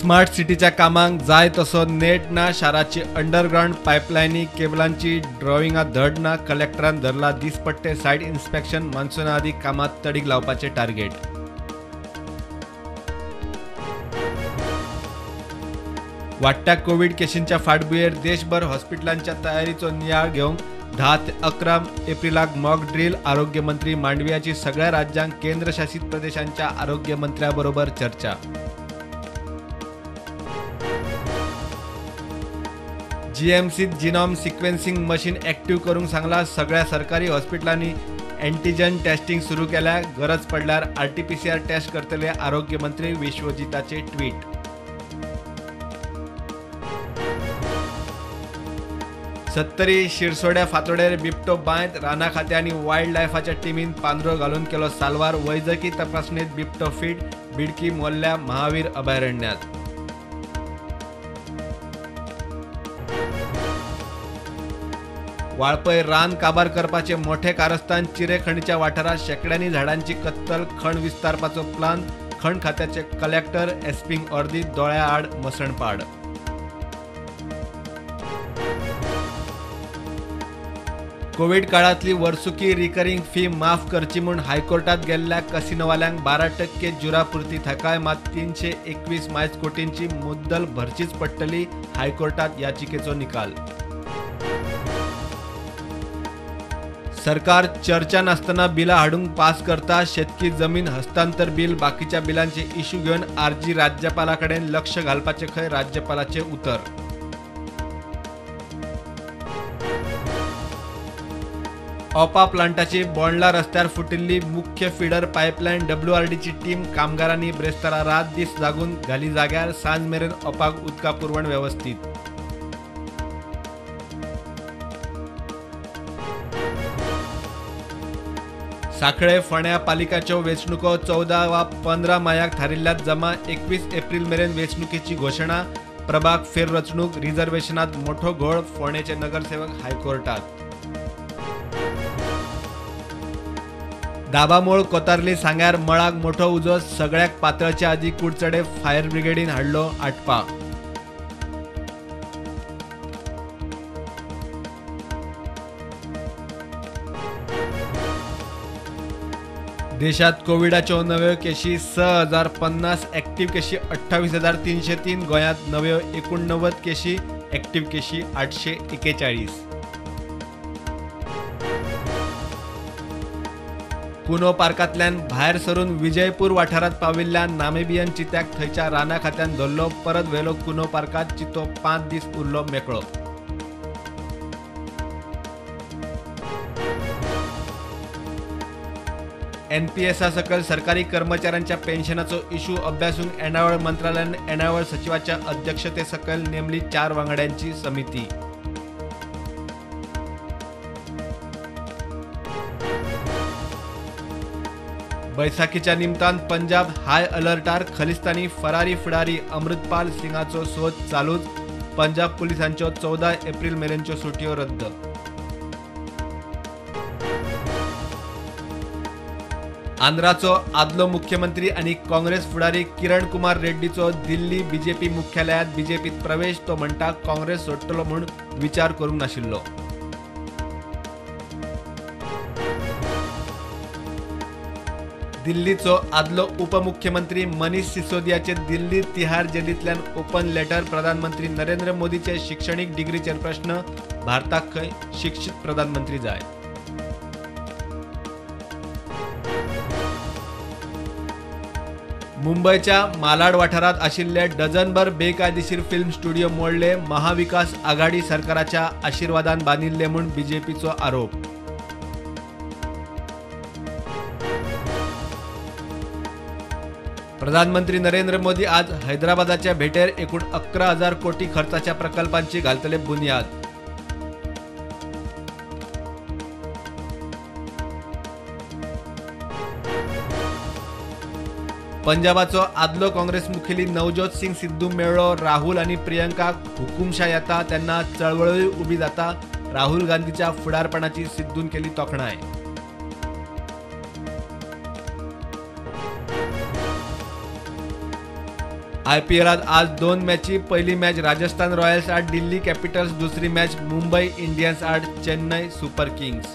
Smart सिटीच्या कामांक जाय तसो नेट ना, शाराची अंडरग्रावंड पायपलायनी केबलांची ड्रॉइंगां धड ना, कलेक्टरान धरला दिसपट्टे सायट इन्स्पेक्शन, मान्सूना आदीं कामां तडीक लावपाचें टार्गेट। वाडट्या कोवीड केशींच्या फाटभुंयेर देशभर हॉस्पिटलांच्या तयारीचो नियाळ घेवंक 10 ते 11 एप्रिलाक मॉक ड्रील, आरोग्य मंत्री मांडवियाची सगळ्या राज्यांक केंद्रशासित प्रदेशांच्या आरोग्य मंत्र्यांबरोबर चर्चा। जीएमसीत जिनॉम सिक्वेन्सिंग मशीन ऍक्टिव्ह करूंक सांगला, सगळ्या सरकारी हॉस्पिटलांनी अँटीजन टेस्टिंग सुरू केल्या, गरज पडल्यार आरटीपीसीआर टेस्ट करतले, आरोग्य मंत्री विश्वजीताचे ट्वीट। सत्तरी शिरसोड्या फातोडेर बिबटो बांयत राना खात्या आनी वायल्ड लायफाच्या टिमीन पांदरो घालून केलो साल्वार, वैजकी तपासणेत बिबटो फिट, बिडकी मोल्ल्या महावीर अभयारण्यात। वाळपय रान काबार करपाचे मोठे कारस्थान, चिरेखणीच्या वाठारात शेकड्यांनी झाडांची कत्तल, खण विस्तारपाचो प्लान, खण खात्याचे कलेक्टर एसपींक अर्दी, दोळ्या आड मसणपाड। कोविड काळातली वर्सुकी रिकरिंग फी माफ करची म्हूण हायकोर्टात गेल्ल्या कसिनोवाल्यांक 12% जुरापुरती थाकाय, मात 321 मायज कोटींची मुद्दल भरचीच पडटली, हायकोर्टात याचिकेचो निकाल। सरकार चर्चा नासतना बिलां हाडूंक पास करता, शेतकी जमीन हस्तांतर बिल, बाकीच्या बिलांचे इश्यू घेवन आरजी राज्यपाला कडेन लक्ष घालपाचें खंय राज्यपालाचें उतर। ओपा प्लांटाची बोंडला रस्त्यार फुटिल्ली मुख्य फिडर पायपलायन, डब्ल्यूआरडीची टीम कामगारांनी ब्रेस्तारा रात दीस जागून घाली जाग्यार, सांज मेरेन ओपाक उदका पुरवण वेवस्थीत। सांखळे फोंड्या पालिकाच्यो वेंचणुको 14 वा 15 मायाक थारिल्ल्यात जमा, 21 एप्रिल मेरेन वेंचणुकेची घोशणा, प्रभाग फेररचणूक, रिझर्वेशनात मोठो घोळ, फोंडेचे नगरसेवक हायकोर्टात। दाबामोळ कोतारली सांग्यार मळाक मोठो उजो, सगळ्याक पातळचे आदीं कुडचडे फायर ब्रिगेडीन हाडलो आटपाक। देशात कोविडाच्यो नव्यो केशी 6050, ऍक्टिव्ह केशी 28,303, गोंयांत नव्यो 89 केशी, ऍक्टिव्ह केशी 841। कुनो पार्कांतल्यान भायर सरून विजयपूर वाठारांत पाविल्ल्या नामिबियन चित्याक थंयच्या राना खात्यान धरलो, परत व्हेलो कुनो पार्कांत, चितो 5 दीस उरलो मेकळो। एनपीएसा सकयल सरकारी कर्मचाऱ्यांच्या पेन्शनाचो इश्यू अभ्यासूंक येणावळ मंत्रालयान येणावळ सचिवाच्या अध्यक्षते सकयल नेमली 4 वांगड्यांची समिती। बैसाखीच्या निमतान पंजाब हाय अलर्टार, खलिस्तानी फरारी फुडारी अमृतपाल सिंगाचो सोद चालूच, पंजाब पुलिसांच्यो 14 एप्रिल मेरेनच्यो सुटयो रद्द। आंध्राचो आदलो मुख्यमंत्री आनी काँग्रेस फुडारी किरण कुमार रेड्डीचो दिल्ली बीजेपी मुख्यालयात बीजेपीत प्रवेश, तो म्हणटा काँग्रेस सोडटलो म्हूण विचार करूंक नाशिल्लो। दिल्लीचो आदलो उपमुख्यमंत्री मनीष सिसोदियाचे दिल्ली तिहार जेलींतल्यान ओपन लेटर, प्रधानमंत्री नरेंद्र मोदीचे शिक्षणीक डिग्रीचेर प्रश्न, भारताक खंय शिक्षीत प्रधानमंत्री जाय। मुंबयच्या मालाड वाठारांत आशिल्ले डझनभर बेकायदेशीर फिल्म स्टुडिओ मोडले, महाविकास आघाडी सरकाराच्या आशिर्वादान बांदिल्ले म्हूण बीजेपीचो आरोप। प्रधानमंत्री नरेंद्र मोदी आज हैदराबादाच्या भेटेर एकूण 11,000 कोटी खर्चाच्या प्रकल्पांची घालतले बुन्याद। पंजाबाचो आदलो काँग्रेस मुखेली नवज्योत सिंग सिद्धू मेळ्ळो, राहुल आनी प्रियंकाक हुकुमशा येता तेन्ना चळवळूय उबी जाता, राहुल गांधीच्या फुडारपणाची सिद्धून केली तोखणाय। आयपीएलात आज 2 मॅची. पहिली मॅच राजस्थान रॉयल्स आड दिल्ली कॅपिटल्स, दुसरी मॅच मुंबई इंडियन्स आड चेन्नई सुपर किंग्स.